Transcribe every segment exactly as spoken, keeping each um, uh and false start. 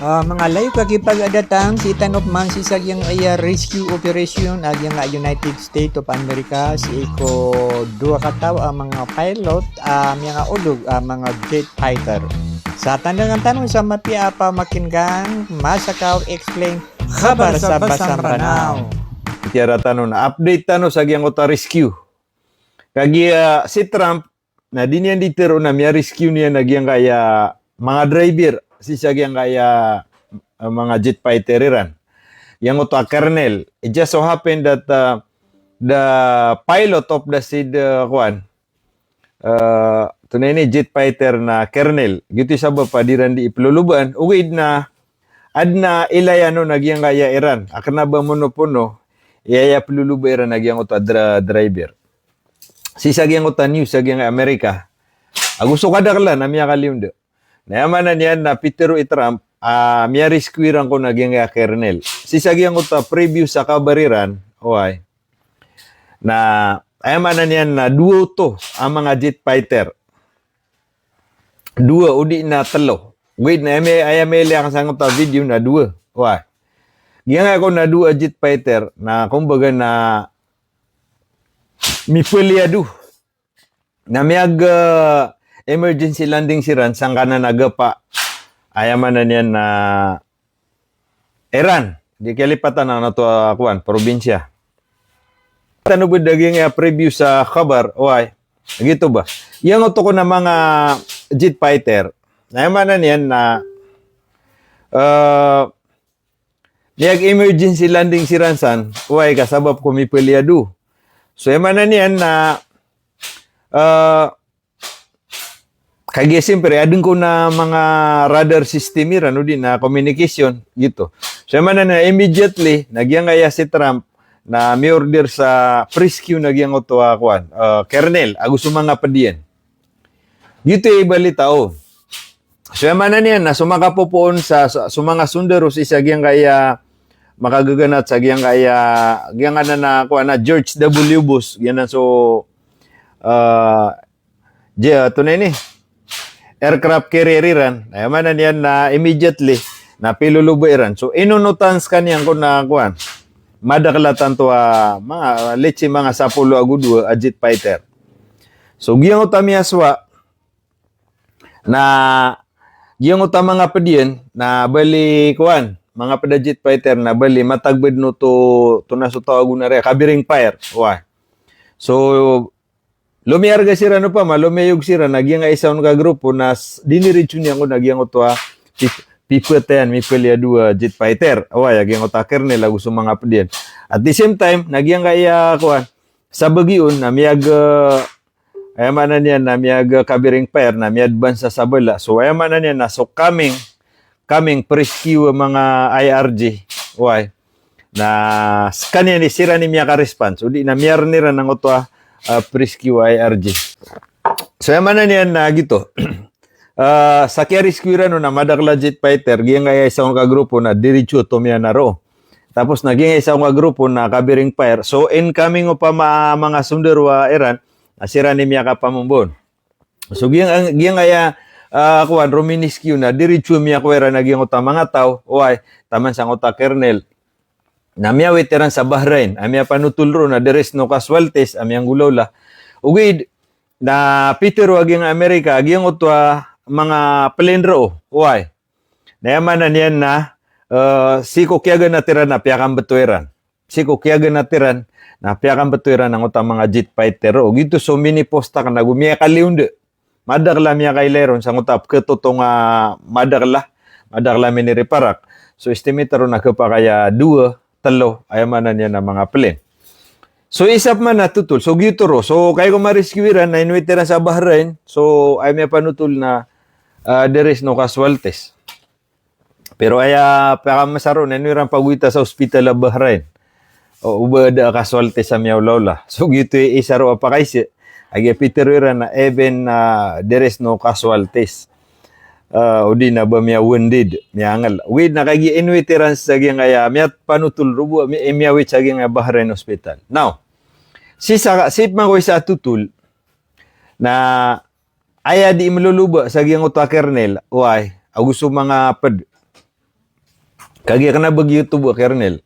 Ah, manga layo ka kipagatang sii tano pman sii sa giyangkaya rescue operation a giyangkaya United States of America, sii ko dowa kataw a manga pilot a miyangaolog a manga jet fighter. Sa tandangan tano sa mapiya a pamakin'gan, Masakaw Explain, Khabar sa Basang Ranao. Tiyara tano na update tano sa giyangkoto a rescue. Kagiya si Trump, na di niyan di tero na miya-rescue niyan a giyangkaya manga driver sii sa giyangkaya, eh, manga jet fighter iran. Giyangkoto a colonel. It just so happened that, uh, the pilot of the said, uh, kuwan, uh, tonaa ini, jet fighter na colonel. Giyoto i sabap a di iran di ipelolobaan. Ogaid na adn a ilay on a giyangkaya iran a kena ba mono pono i aya peloloba iran a giyangkoto a dra-, driver. Sii sa giyangkoto a news sa giyangkaya Amerika ago so kadaklan a miyakaliyo ndo. Na aya maana niyan na pitero i Trump a miya-rescue iran kon a giyangkaya colonel. Sii sa giyangkoto a previous a kabar iran, oway. Na aya maana niyan na dowa oto a manga jet fighter. Dowa odi na telo. Ogaid na aya mi-, aya miyailay akn sangkoto a video na dowa. Oway. Giyangkaya kon a dowa a jet fighter na kumbaga na mipeliyado. Na miyag, eh, emergency landing siran sangkanan a gapa. Aya maana niyan na Iran, di kalipatan anan oto a, ah, kowan, probinsya. Tano bo da giyangkaya previous a kabar, oway. Giyoto ba. Giyangkoto kon a manga jet fighter. Na aya maana niyan na, eh, miyag-emergency landing siran san, oway, ka sabap ko mipeliyado. So, aya maana niyan na, eh, kagiya siyempre, adn kon a manga radar system iran, odi na communication, giyoto. So, aya maana niyan na immediately, na giyangkaya si Trump, na miorder sa pa-rescue na giyangkoto a kowan, eh, colonel, ago so manga ped iyan. Giyoto i balita on. So, aya maana niyan na so makapopoon sa, sa, so manga sondaro sii sa giyangkaya makagaganat sa giyangkaya, giyangkanan a kowan a George W. Bush, giyanan so, eh, J-, tonaa ini, aircraft carrier iran. Aya maana niyan na immediately na piloloba iran. So, inonotan skaniyan kon a kowan, madakel a tanto a manga, let's say, manga sapolo ago dowa a jet fighter. So, giyangkoto a miyasowa na giyangkoto a manga ped iyan na bali kowan, manga ped a jet fighter na bali matagbed oto, tonaa so tawag on a re, covering fire. Oway. So, lomiyarga siran opama, lomiyayog siran a giyangkaya isa on ka grupo na s-, diniritso niyan kon a giyangkoto a pip-, pipet iyan, mipeliyado a jet fighter. Oway, a giyangkoto a colonel ago so manga ped iyan. At the same time, na giyangkaya kowan, sa bagi on na miyag, eh, aya maana niyan na miyag, eh, covering fire, na miyadvance sa sabala. So, aya maana niyan na so coming, coming pa-rescue a manga I R G. Oway. Na skaniyan i siran i miyaka-response. Odi na miyaren iran angkoto a, ah, pa-rescue a I R G. So, aya maana niyan na giyoto. Ah, sa kiya-rescue iran on na madakel a jet fighter, giyangkaya isa on ka grupo na diritso oto miyanar on. Tapos na giyangkaya isa on ka grupo na covering fire. So, incoming opama a manga sondaro a iran, na siran i miyakapamombon. So, giyang-, giyangkaya, ah, kowan, rominiskiw na diritso miyakowa iran a giyangkoto a manga taw, oway, taman sangkoto a colonel. Na miyawit iran sa Bahrain, a miyapanotol roo na there is no casualties, a miyanggolawla. Ogaid, na pitero a giyangkaya Amerika a giyangkoto a manga plane roo, oway. Na aya maana niyan na, eh, sii ko kiyaganat iran na piyakambeto iran. Sii ko kiyaganat iran na piyakambeto iran angkoto a manga jet fighter roo. Giyoto so minipost akn ago miyakaliyo ndo. Madakel a miyakailay ron sangkoto a peketotong a madakel a, madakel a miniriparak. So, estimate ron na kepakay a dowa, telo, aya maana niyan na manga plane. So, isa pman a totol. So, giyoto roo. So, kagiya ko ma-rescue iran, na inowit iran sa Bahrain. So, aya miyapanotol na, ah, there is no casualties. Pero aya piyakamasaro na ino iran pagowita sa hospital a Bahrain. O, o ba da a casualties a miyaolawla. So, giyoto i isa roo a pakaiza. A giya pitero iran na even, ah, there is no casualties. Ah, odi na ba miya-wounded, miyangel. Ogaid na kagiya inowit iran sa giyangkaya, miyapanotol roo bo, mi-, miyawit sa giyangkaya Bahrain Hospital. Now, sii sa, sii pman ko isa a totol, na aya di meloloba sa giyangkoto a colonel, oway, ago so manga ped. Kagiya kena ba giyoto bo a Colonel.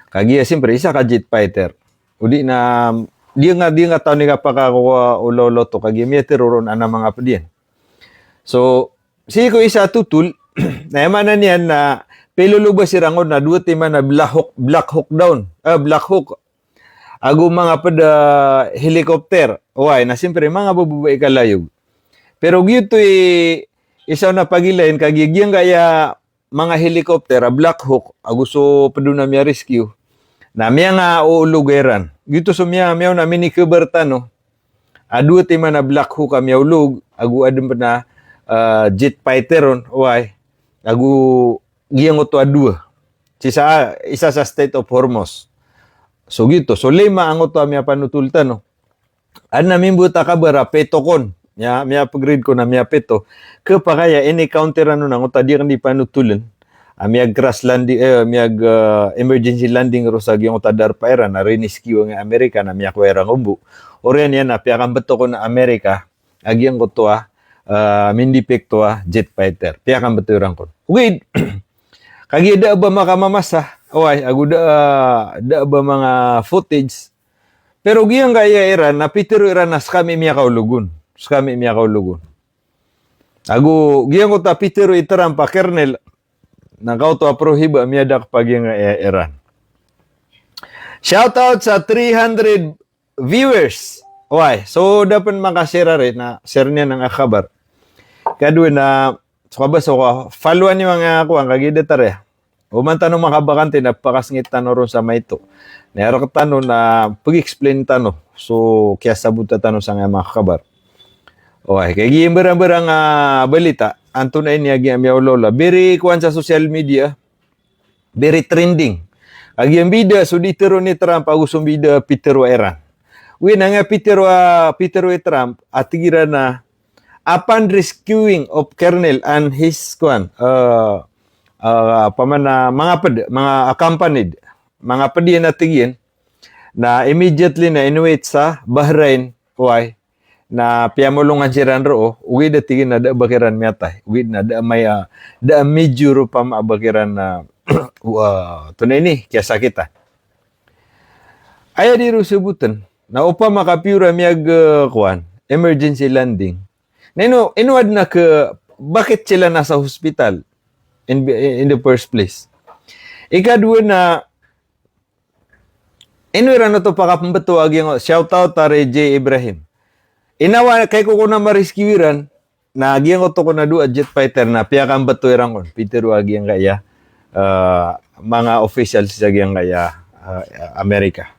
Kagiya siyempre isa ka jet fighter. O di na, di nga, di nga taw ni kapakakowa o lolo to, kagiya miyatharo ron a manga ped iyan. So, sii ko isa a totol, na aya maana niyan na piloloba siran on na dowa timan a Black Hawk, Black Hawk down, ah, Black Hawk. Ago manga ped a helicopter. Oway, na siyempre manga bababai i kalayog. Pero giyoto i isa on a pagilayin, kagiya giyangkaya manga helicopter a Black Hawk, ago so ped on a miya-rescue, na miyangaolog iran. Giyoto so miya, miyaona a minikabar tano a dowa timan a Black Hawk a miyaolog, ago aden pen a, ah, jet fighter on, oway, ago giyangkoto a dowa. Sii sa, isa sa Strait of Hormuz. So giyoto, so lima angkoto a miyapanotol tano. Aden a mimbota a kabar a pito kon. Miya, miya-upgrade kon a miyapito. Kepakay a ini-counter ano na angkoto a di aken di panotolen. A miyag-crash landing, eh, miyag, ah, emergency landing roo sa giyangkoto a darpa iran, a riniscue angkai a Amerika na miyakowa iran gombo. Oriyan iyan a piyakambeto kon a Amerika a giyangkoto a, ah, mindipikto a jet fighter. Piyakambeto iran kon. Ogaid, kagiya da a ba makamamasa, oway, ago da, ah, da a ba manga footage. Pero giyangkaya Iran, na pitharo iran a sekami miyakaolog on. Sekami miyakaolog on. Ago giyangkoto a pitharo i Trump a Colonel, na kaoto a prohiba miyadakep a giyangkaya Iran. Shout out sa three hundred viewers. Oway, so da pen maka-share ari na share niyan angkai a kabar. Kadowa na, so kaba so ka, followan iyo angkai a kowan, kagiya datar aya. Oman tano makabakante na pakasengit tano ron sa maito. Na aya rektano na pag-explain tano so kiyasabota tano sangkai a manga kabar. Oway, kagiya mbarangbarang a balita, antonaa ini a giya miyaolaola. Very kowan sa social media, very trending. A giyambida so di tero ni Trump ago so mbida pitharo a Iran. Oway, na angkai a pitharo a, pitharo i Trump, a tig iran a, upon rescuing of Colonel and his, kowan, eh, eh, opama na manga ped, manga accompanied, manga ped iyan a tig iyan, na immediately na inuwi sa Bahrain, oway, na piyamolongan siran roo, ogaid a tig iyan na da a ba kiran miyatay, ogaid na da a maya, da a major opama a ba kiran na, wa, antonaa ini, kiyasakitan. Aya di roo saboten, na opama kapiya ora miyag, eh, kowan, emergency landing. Na ino, ino aden a ke, bakit sila nasa hospital in, in the first place? Ikadowa na, ino iran oto pakapembeto a giyangkoto, shout out a Ray J Ibrahim. Inawa, kagiya ko kon a ma-rescue iran, na giyangkoto kon a dowa a jet fighter na piyakambeto iran kon. Pitharo a giyangkaya, eh, manga official sa giyangkaya, eh, Amerika.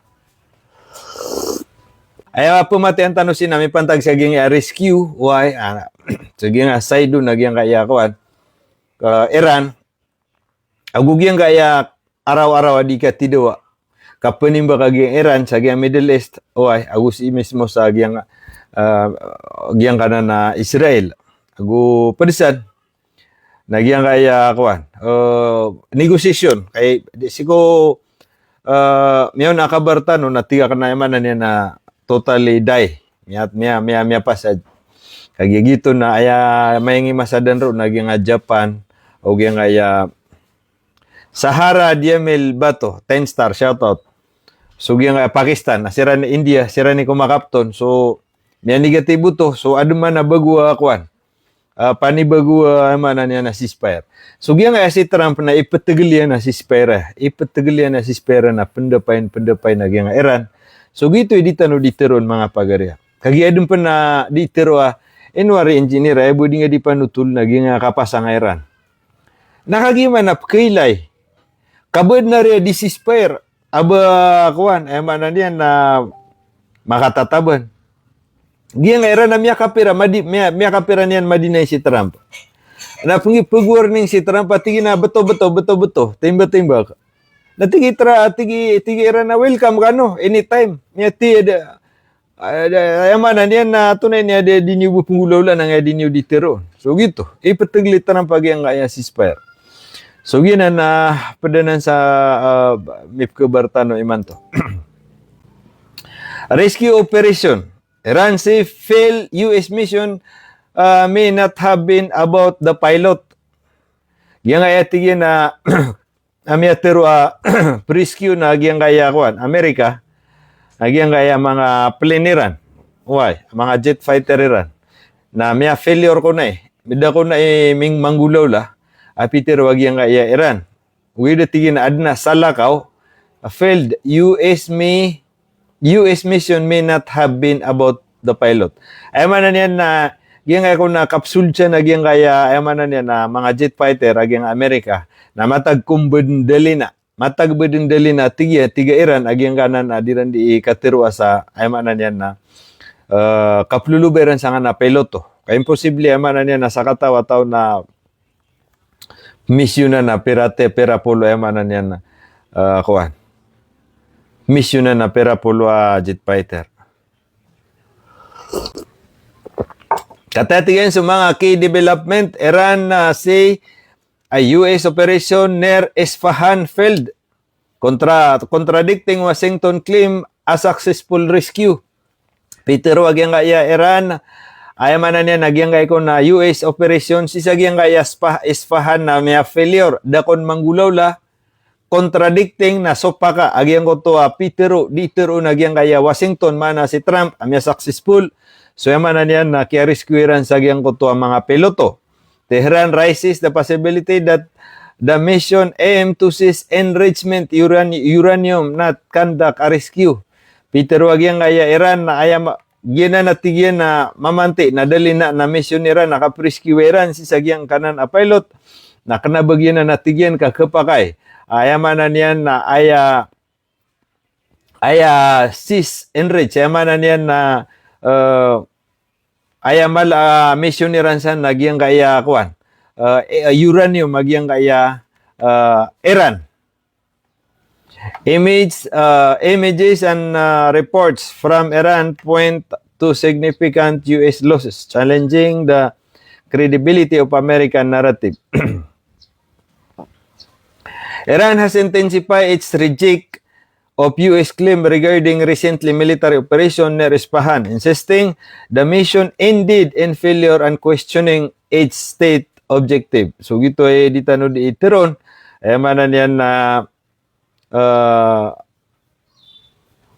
Aya pematian tano sii na mipantag sa giyangkaya rescue, oway, ah, sa giyangkaya side on a giyangkaya kowan, eh, Iran, ago giyangkaya araw-araw a di katidawa, kapenimbak a giyangkaya Iran sa giyangkaya Middle East, oway, ago sii mismo sa giyang, eh, giyangkanan a Israel. Ago ped san, na giyangkaya kowan, eh, negotiation. Kay, di sii ko, eh, miyaona a kabar tano na tig aken a aya maana niyan na totally die. Miya, miya, miya, miyapasad. Kagiya giyoto na aya maingimasa den roo na giyangkaya Japan, o giyangkaya Sahara Diamel Bato, ten star, shout out. So giyangkaya Pakistan, na siran i India, siran i komakapton. So, miya-negative oto. So, aden man a bago a kowan, ah, panibago a, aya maana niyan na ceasefire. So giyangkaya si Trump na ipetegel iyan a ceasefire. Ipetegel iyan a ceasefire na pendapayin, pendapayin a giyangkaya Iran. So giyoto i di tano di teroon manga pagari. Kagiya aden pen a di tero a, ino ari engineer, aya bo di nga di panotol na giyangkaya kapasang a Iran. Na kagiya man a pekailay. Ka ba den ari a di ceasefire, a ba kowan, aya maana niyan na makatataban. Giyangkaya Iran na miyakapira, madi, miya, miyakapira niyan ma-deny si Trump. Na penggi, peg-warning si Trump a tig iyan a beto, beto, beto, beto, timbak, timbak. Na tig i Tra, tig i, tig i Iran a welcome kano, anytime. Miyati, ada, ada, aya maana niyan na antonaa ini a di, di niyo bo penggolawlaan angkaya di niyo di tero. So giyoto, ipetegel i Trump a giyangkaya ceasefire. So giyanan a ped anan sa, ah, mipekabar tano imanto. Rescue operation. Iran say failed U S mission, ah, may not have been about the pilot. Giyangkaya tig iyan a a miyatharo a perescue na giyangkaya kowan, Amerika, a giyangkaya manga plane iran. Oway, manga jet fighter iran. Na miya-failure kon ai. Da kon ai ming-, manggolawla a pitharo a giyangkaya Iran. Ogaid a tig iyan a adn a salakaw a failed U S mi-, U S mission may not have been about the pilot. Aya maana niyan na giyangkaya kon a kapsoldiyan a giyangkaya, aya maana niyan na manga jet fighter a giyangkaya Amerika, na matag kon bo dn dalina, matag bo dn dalina, tig iyan, tig a Iran a giyangkanan a di ran di katharo a sa, aya maana niyan na, eh, kaploloba iran sangkanan a piloto. Ka imposible, aya maana niyan na sakataw a taw na misyonan a pira te-, pira polo, aya maana niyan na, eh, kowan. Misyonan a pira polo a jet fighter. Kataya tig iyan so manga key development, Iran, ah, say a U S operation near Isfahan failed, contra-, contradicting Washington claim a successful rescue. Pitharo a giyangkaya Iran, aya maana niyan na giyangkaya kon a U S operation sii sa giyangkaya Isfa-, Isfahan na miya-failure, da kon manggolawla, contradicting na sopaka a giyangkoto a pitharo, di tharoon a giyangkaya Washington, maana si Trump, a miya-successful. So aya maana niyan na kiya-rescue iran sa giyangkoto a manga piloto. Tehran raises the possibility that the mission aimed to seize enrichment uran-, uranium, not conduct a rescue. Pitharo a giyangkaya Iran na aya ma-, giyanan a tig iyan a mamanti na dalina na mission iran a kaperescue iran sii sa giyangkanan a pilot. Na kena ba giyanan a tig iyan ka khapakay. Aya maana niyan na aya, aya seize enrich, aya maana niyan na, eh, aya mala a mission iran san na giyangkaya kowan, eh, eh, uranium a giyangkaya, eh, Iran. Image, uh, images and, uh, reports from Iran point to significant U S losses, challenging the credibility of American narrative. Iran has intensified its reject of U S claim regarding recently military operation near Isfahan, insisting the mission ended in failure and questioning its state objective. So giyoto i di tano di tharoon, aya maana niyan na, ah,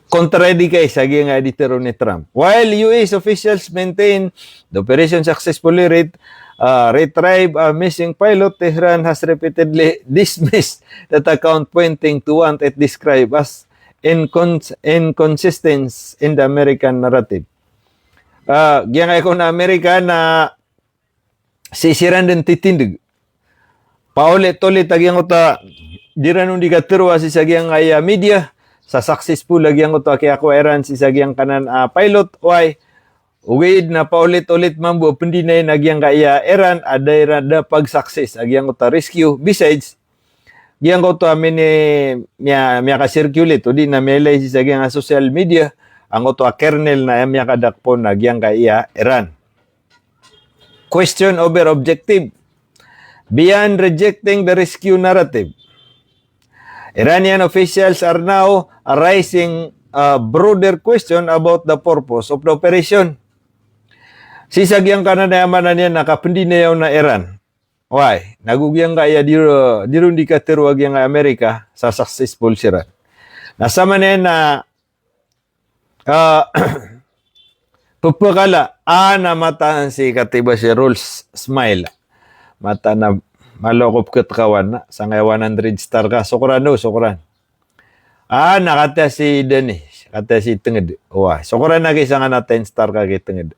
contradict sa giyangkaya di tharoon i Trump. While U S officials maintain the operation successfully ret-, ah, retrieved a missing pilot, Tehran has repeatedly dismissed that account, pointing to what it described as incons-, inconsistency in the American narrative. Ah, giyangkaya kon a Amerika na sii siran den titindeg. Paolit-olit a giyangkoto a di ran on di katharo a sii sa giyangkaya media, sa successful a giyangkoto a kiyakowa iran sii sa giyangkanan a pilot, oway. Ogaid na paolit-olit mambo a pendinay na giyangkaya Iran a da iran da pag-success a giyangkoto a rescue. Besides, giyangkoto a mini-, miya-, miyaka-circulate, odi na miyailay sii sa giyangkaya social media, angkoto a kernel na aya miyakadakp on na giyangkaya Iran. Question over objective. Beyond rejecting the rescue narrative, Iranian officials are now raising a broader question about the purpose of the operation. Sii sa giyangkanan a aya maana niyan na kapendinay on a Iran. Oway, nago giyangkaya di ro-, di ron di katharo a giyangkaya Amerika sa successful siran. Na samanaya na ah, pepekala, a na mataan si katiba si Rolls Smile. Mataan a malo ko peketekawan na, sangkaya one hundred star ka, sokran o, sokran. A na katiya si Dani, katiya si Tenged. Oway, sokran a ki sangkanan a ten star ka ki Tenged.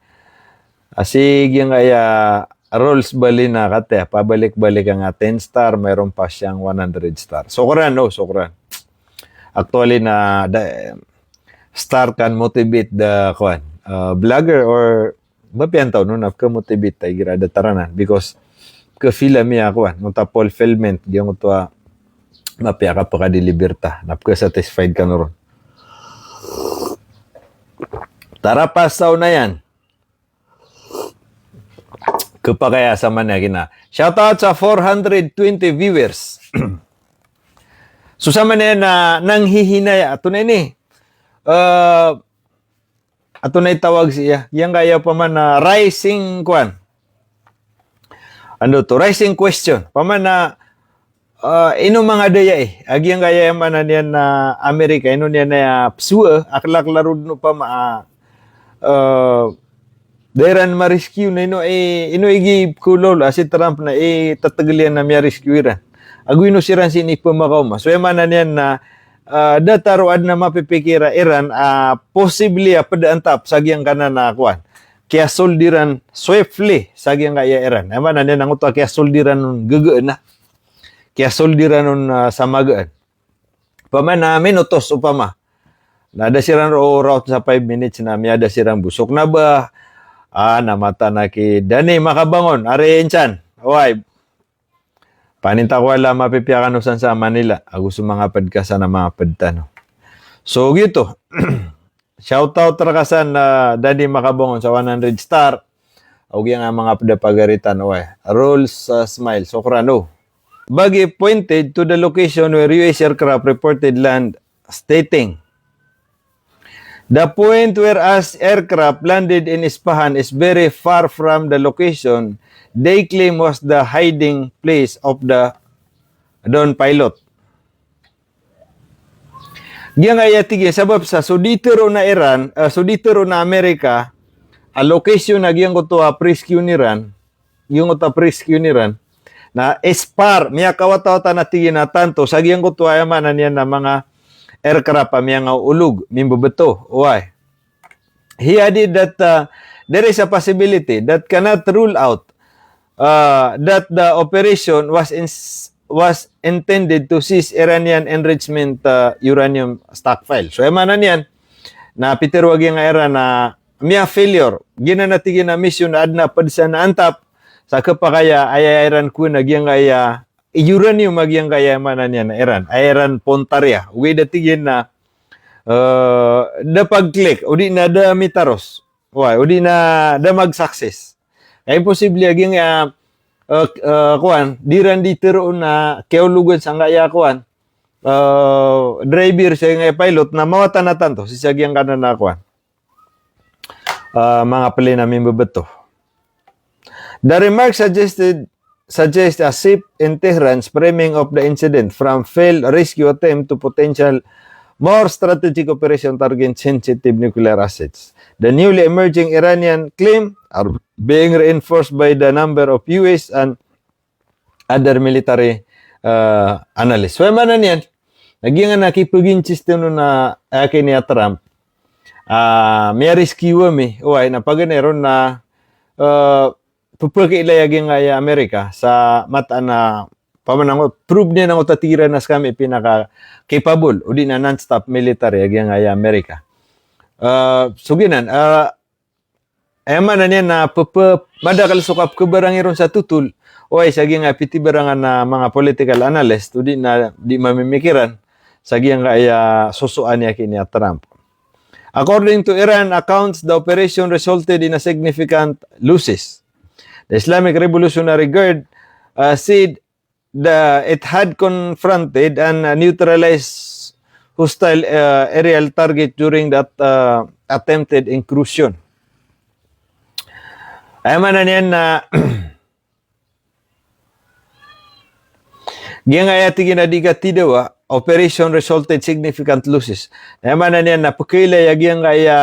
A si giyangkaya Rolls Bali na katiya, pabalik-balik angka ten star, mayroon pa siyang one hundred star. Sokran o, sokran. Actually na da, star can motivate the, kowan, uh, blogger or ba piyantaw no, na peke-motivate ta igira da taranan because peke-feel ami a kowan, ngkoto a fulfillment, giyangkoto a mapiya a kapekadeliver ta, na peke-satisfied kano ron. Tarapas sa onayan. Kepakay a samanaya kina. Shout out sa four hundred twenty viewers. So samanaya na nanghihinaya, ato na ini. Eh, ato na itawag siya. Giyangkaya opama na rising kwan. Ando to, rising question. Opama na ah, ino manga daya i, a giyangkaya aya maana niyan na Amerika, ino niyan aya pzowaa, a klakla ron opama a, ah, da iran ma-rescue na ino i, ino i gii pkhaolawla si Trump na i tategel iyan na miya-rescue iran. Ago ino siran sii ipmakaoma. So aya maana niyan na, ah, datar o adn a mapipikir a Iran a possibly a pd a antap sa giyangkanan a kowan. Kiyasoldiran swiftly sa giyangkaya Iran. Aya maana niyan na ngoto a kiyasoldiran on gegaan a. Kiyasoldiran on, ah, sa magaan. Opama na minutos opama. Na da siran roo rawat sa five minutes na miyada siran bo. Sokna ba, ah, na mata na ki Dani Makabangon, ari Insan. Oway. Paninta ko ala mapipiya kano san sa Manila. Ago so manga pd ka san a manga pd tano. So, giyoto. Shout out rka san, ah, Dani Makabangon sa one hundred star. Ago giyangkaya manga pd a pagari tano, oway. Rolls, ah, Smile. Sokran, o. Baghee pointed to the location where U S aircraft reported land, stating, "The point where us aircraft landed in Isfahan is very far from the location they claim was the hiding place of the drone pilot." Giyangkaya tig iyan, sabap sa so di tharoon a Iran, ah, so di tharoon a Amerika a location a giyangkoto a pres-rescue iran, giyangkoto a pres-rescue iran, na is far, miyakawatawata na tig iyan a tanto sa giyangkoto a aya maana niyan na manga aircraft a miyangaolog, mimbebetho, oway. He added that, uh, there is a possibility that cannot rule out, uh, that the operation was in-, was intended to seize Iranian enrichment, uh, uranium stockpile. So, aya maana niyan, na pitharo a giyangkaya Iran na miya-failure. Giyanan a tig iyan a mission a adn a pd san a antap sa khapakay a aya iran kowan a giyangkaya uranium a giyangkaya maana niyan na Iran. Aya iran pontariya. Ogaid a tig iyan na, eh, da pag-click, odi na da mitaros. Oway, odi na da mag-success. Kaya imposible a giyangkaya, eh, eh, kowan, di iran di tharoon a kiyaologan sangkaya kowan, eh, driver sangkaya pilot na mawatan a tanto sii sa giyangkanan a kowan. Ah, manga plane a mimbebetho. The remark suggested, suggests a shift in Tehran's framing of the incident from failed rescue attempt to potential more strategic operation targeting sensitive nuclear assets. The newly emerging Iranian claim are being reinforced by the number of U S and other military, uh, analysts. So, aya maana niyan, lagid anan a kipag-insist on a, a, kini a Trump. Ah, miya-rescue ami, oway, na paganay ron na, uh, pphakailay a giyangkaya Amerika sa mataan a pamanangot, prove niyan a ngoto a tig iran a skami pinaka-capable, odi na non-stop military a giyangkaya Amerika. Uh, so giyanan, uh, Aya maana niyan na pepe-, madakl so kapkhabarang iron sa totol, oway, sa giyangkaya pithibarangan a manga political analyst, odi na di mamimikiran, sa giyangkaya sosoan iyan kini a Trump. According to Iran accounts, the operation resulted in a significant losses. The Islamic Revolutionary Guard, uh, said the, it had confronted and, uh, neutralized hostile, uh, aerial target during that, uh, attempted incursion. Aya maana niyan na, giyangkaya tig iyan a di kathidawa, operation resulted significant losses. Aya maana niyan na pkhailay a giyangkaya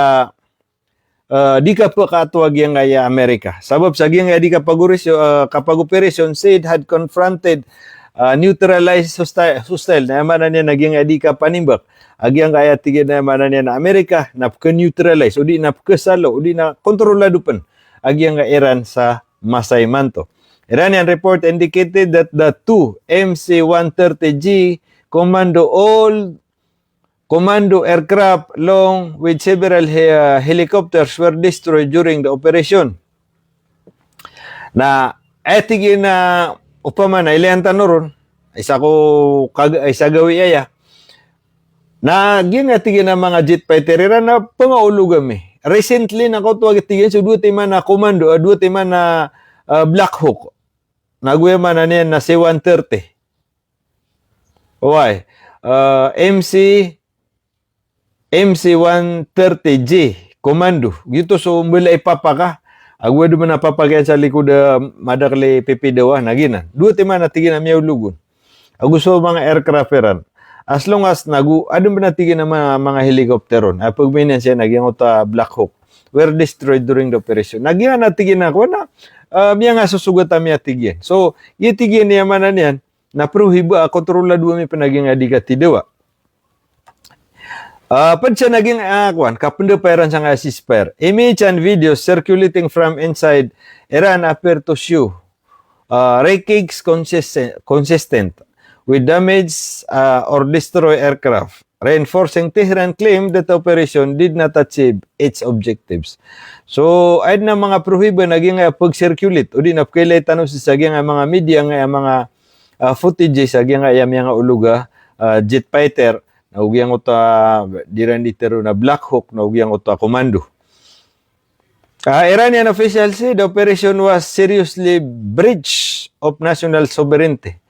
eh, di kapakatowa giyangkaya Amerika. Sabap sa giyangkaya di kapag-operation, eh, kapag-operation, said had confronted, eh, neutralized hostile, hostile. Na aya maana niyan na giyangkaya di kapanimbak a giyangkaya tig iyan a aya maana niyan na Amerika na pkha-neutralize, odi na pkhasalo, odi na kontrolado pen a giyangkaya Iran sa masa imanto. Iranian report indicated that the two M C one thirty G commando all commando aircraft along with several he-, helicopters were destroyed during the operation. Na, eh, tig iyan a opama na ilayan tano ron, isa ko kag-, isa gawii aya. Na giyangkaya tig iyan a manga jet fighter iran na pangaolog ami. Recently na koto a tig iyan so dowa timan a commando, ah, dowa timan a, ah, Black Hawk. Na ago aya maana niyan na C one thirty. Oway, eh, M C, M C one thirty G, commando. Giyoto so mbala i papaka. Ago ado man a papaka iyan sa likod a madakl i pipidawa, na giyanan. Dowa timan a tig iyan a miyaolog on. ago so manga aircraft iran. As long as nago, adn pn a tig iyan a manga, manga helicopter on. A pagmainaan siya na giyangkoto a Black Hawk were destroyed during the operation. Na giyanan a tig iyan a kowan a, ah, miyangasosogat ami a tig iyan. So, iya tig iyan a aya maana niyan, na prohibi a kontrolado ami pn a giyangkai a di katidawa. Ah, pd sa na giyangkai a kowan, kapndapa iran sangkai a ceasefire. Image and videos circulating from inside Iran appear to show, ah, wreckage consistent, consistent with damage, ah, or destroy aircraft, reinforcing Tehran claim that the operation did not achieve its objectives. So, aya dn a manga prohibi na giyangkai a pag-circulate, odi na pkailay tano sii sa giyangkai a manga media angkai a manga, ah, footage sa giyangkai a miyangaolog a, ah, jet fighter, na o giyangkoto a, ah, di iran di tharoon a Black Hawk, na o giyangkoto a commando. Ah, Iranian officials say the operation was seriously breach of national sovereignty.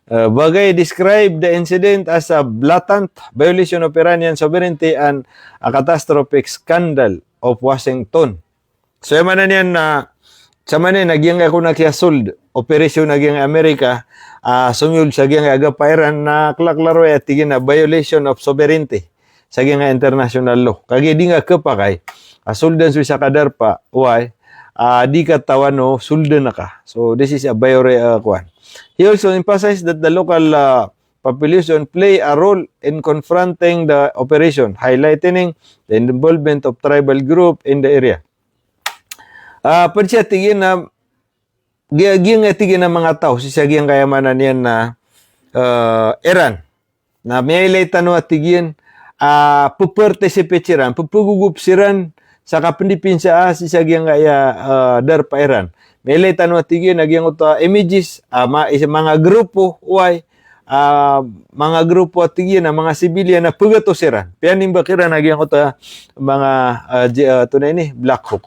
Ah, Baghaei described the incident as a blatant violation of Iranian sovereignty and a catastrophic scandal of Washington. So, aya maana niyan na, sa maana niyan a giyangkai kon a kiyasold, operation a giyangkai a Amerika, ah, somiyold sa giyangkai a gapa Iran na klaklaro aya tig iyan a violation of sovereignty sa giyangkai a international law. Kagiya di ngka khapakay a soldan so isa ka darpa, why? Ah, di katawan o soldan ka. So, this is a violation, ah, kowan. He also emphasized that the local, ah, population play a role in confronting the operation, highlighting the involvement of tribal group in the area. Ah, pd sa tig iyan a, giya, giyangkai a tig iyan a manga taw sii sa giyangkai a aya maana niyan na, eh, Iran. Na miyailay tano a tig iyan, ah, pparticipate siran, ppagogop siran sa kapndipinsa a sii sa giyangkai a, ah, darpa Iran. Miyailay tano a tig iyan a giyangkoto a images, ah, ma-, isa manga grupo, why? Ah, manga grupo a tig iyan a manga civilian a pgatos iran. Piyanimbak iran a giyangkoto a manga, ah, j-, ah, antonaa ini, Black Hawk.